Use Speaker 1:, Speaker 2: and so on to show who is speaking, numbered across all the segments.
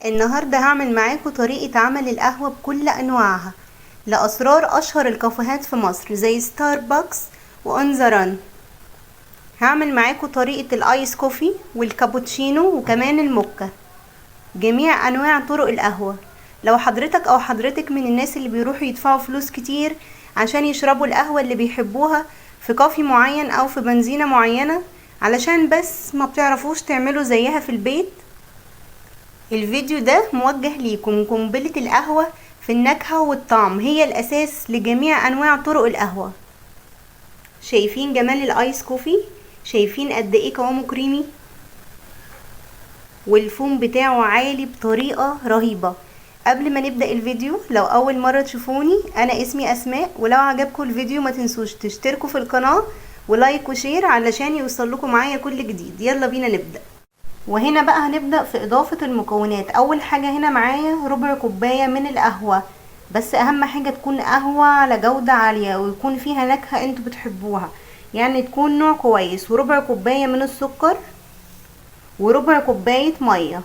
Speaker 1: النهاردة هعمل معاكم طريقة عمل القهوة بكل أنواعها لأسرار أشهر الكافيهات في مصر زي ستاربكس و On the Run. هعمل معاكم طريقة ال ice coffee والكابوتشينو وكمان الموكا، جميع أنواع طرق القهوة. لو حضرتك أو حضرتك من الناس اللي بيروحوا يدفعوا فلوس كتير عشان يشربوا القهوة اللي بيحبوها في coffee معين أو في بنزينة معينة علشان بس ما بتعرفوش تعملوا زيها في البيت، الفيديو ده موجه ليكم. قنبلة القهوة في النكهة والطعم هي الأساس لجميع أنواع طرق القهوة. شايفين جمال ال ice coffee؟ شايفين قد ايه قوامه كريمي والفوم بتاعه عالي بطريقة رهيبة. قبل ما نبدأ الفيديو، لو أول مرة تشوفوني، أنا اسمي أسماء، ولو عجبكم الفيديو ما تنسوش تشتركوا في القناة و like و share علشان يوصل لكم معايا كل جديد. يلا بينا نبدأ. وهنا بقى هنبدأ في إضافة المكونات. أول حاجة هنا معايا ربع كوباية من القهوة، بس أهم حاجة تكون قهوة على جودة عالية ويكون فيها نكهة انتوا بتحبوها، يعني تكون نوع كويس. وربع كوباية من السكر وربع كوباية مية.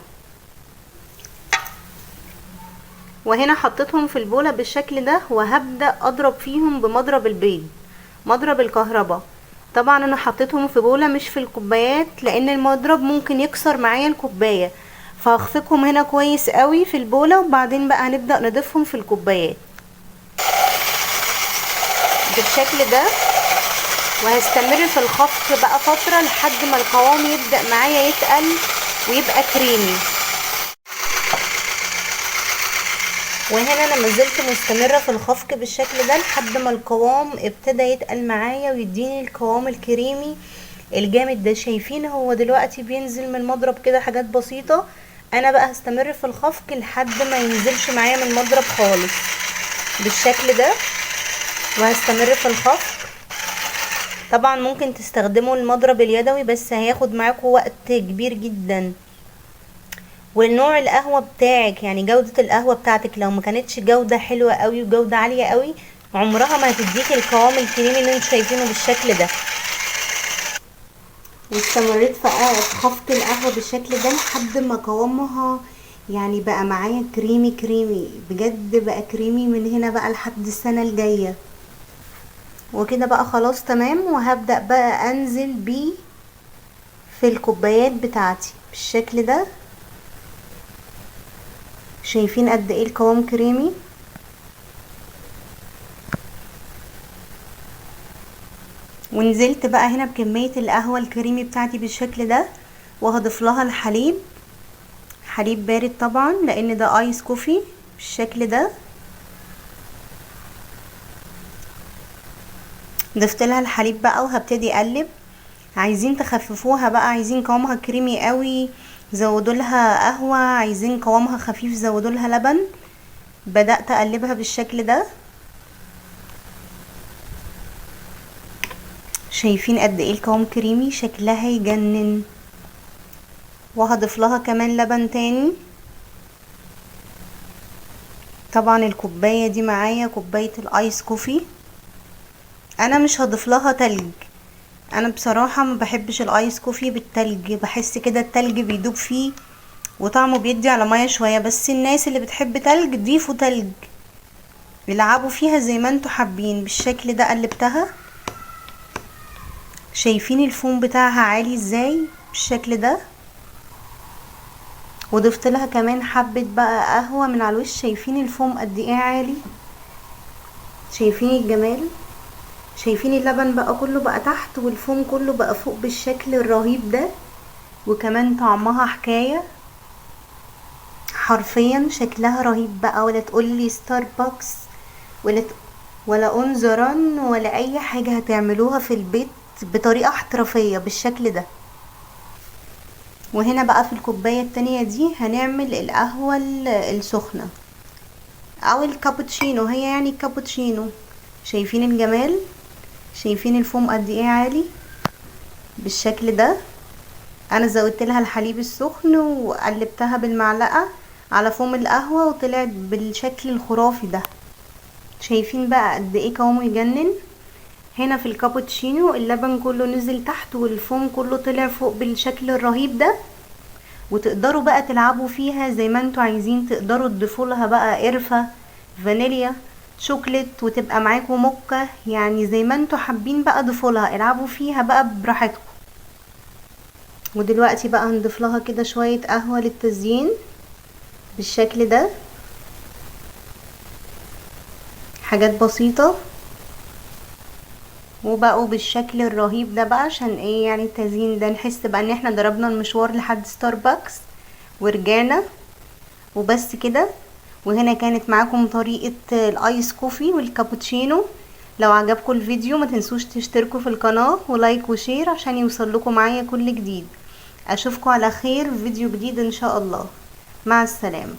Speaker 1: وهنا حطيتهم في البولة بالشكل ده، وهبدأ أضرب فيهم بمضرب البيض، مضرب الكهرباء. طبعا انا حطيتهم في بولة مش في الكوبايات لان المضرب ممكن يكسر معايا الكوباية، فهخفقهم هنا كويس قوي في البولة، وبعدين بقى هنبدأ نضيفهم في الكوبايات بالشكل ده. وهستمر في الخفق بقى فترة لحد ما القوام يبدأ معايا يتقل ويبقى كريمي. وهنا انا مازلت مستمرة في الخفق بالشكل ده لحد ما القوام ابتدى يتقل معايا ويديني القوام الكريمي الجامد ده. شايفين هو دلوقتي بينزل من المضرب كده حاجات بسيطة. انا بقى هستمر في الخفق لحد ما ينزلش معايا من المضرب خالص بالشكل ده، وهستمر في الخفق. طبعا ممكن تستخدموا المضرب اليدوي بس هياخد معاكم وقت كبير جدا. والنوع القهوة بتاعك، يعني جودة القهوة بتاعتك، لو ما كانتش جودة حلوة قوي وجودة عالية قوي عمرها ما هتديك القوام الكريمي اللي انتوا شايفينه بالشكل ده. واستمريت في خفق القهوة بالشكل ده لحد ما قوامها بقى معايا كريمي كريمي بجد، بقى كريمي من هنا بقى لحد السنة الجاية. وكده بقى خلاص تمام. وهبدأ بقى انزل بيه في الكوبايات بتاعتي بالشكل ده. شايفين قد ايه القوام كريمي؟ ونزلت بقى هنا بكمية القهوة الكريمي بتاعتي بالشكل ده، وهضيف لها الحليب، حليب بارد طبعا لان ده ice coffee بالشكل ده. ضفت لها الحليب بقى وهبتدي اقلب. عايزين تخففوها بقى، عايزين قوامها كريمي قوي زودوا لها قهوة، عايزين قوامها خفيف زودوا لها لبن. بدأت اقلبها بالشكل ده. شايفين قد ايه القوام كريمي، شكلها يجنن. وهضيف لها كمان لبن تاني. طبعا الكوباية دي معايا كوباية ال ice coffee، انا مش هضيف لها تلج. انا بصراحة ما بحبش ال ice coffee بالتلج، بحس كده التلج بيدوب فيه وطعمه بيدي على مية شوية. بس الناس اللي بتحب تلج ضيفوا تلج، العبوا فيها زي ما انتوا حابين. بالشكل ده قلبتها، شايفين الفوم بتاعها عالي ازاي بالشكل ده. وضفت لها كمان حبة بقى قهوة من على الوش. شايفين الفوم قد ايه عالي، شايفين الجمال، شايفين اللبن بقى كله بقى تحت والفوم كله بقى فوق بالشكل الرهيب ده. وكمان طعمها حكاية، حرفيا شكلها رهيب بقى. ولا تقولي ستاربكس ولا On the Run ولا اي حاجة هتعملوها في البيت بطريقة احترافية بالشكل ده. وهنا بقى في الكوباية التانية دي هنعمل القهوة السخنة او الكابوتشينو، هي يعني الكابوتشينو. شايفين الجمال، شايفين الفوم قد ايه عالي بالشكل ده. انا زودت لها الحليب السخن وقلبتها بالمعلقة على فوم القهوة وطلعت بالشكل الخرافي ده. شايفين بقى قد ايه قوامه يجنن. هنا في الكابوتشينو اللبن كله نزل تحت والفوم كله طلع فوق بالشكل الرهيب ده. وتقدروا بقى تلعبوا فيها زي ما انتوا عايزين. تقدروا تضيفوا لها بقى قرفة، فانيليا، شوكليت، وتبقى معاكم موكا، يعني زي ما انتوا حابين بقى ضيفوا لها، العبوا فيها بقى براحتكم. ودلوقتي بقى هنضيف لها كده شوية قهوة للتزيين بالشكل ده، حاجات بسيطة. وبقوا بالشكل الرهيب ده بقى عشان ايه؟ يعني التزيين ده نحس بقى ان احنا ضربنا المشوار لحد ستاربكس ورجعنا. وبس كده. وهنا كانت معاكم طريقة ال ice coffee والكابوتشينو. لو عجبكم الفيديو ما تنسوش تشتركوا في القناة و like و share عشان يوصل لكم معايا كل جديد. اشوفكم على خير في فيديو جديد ان شاء الله. مع السلامة.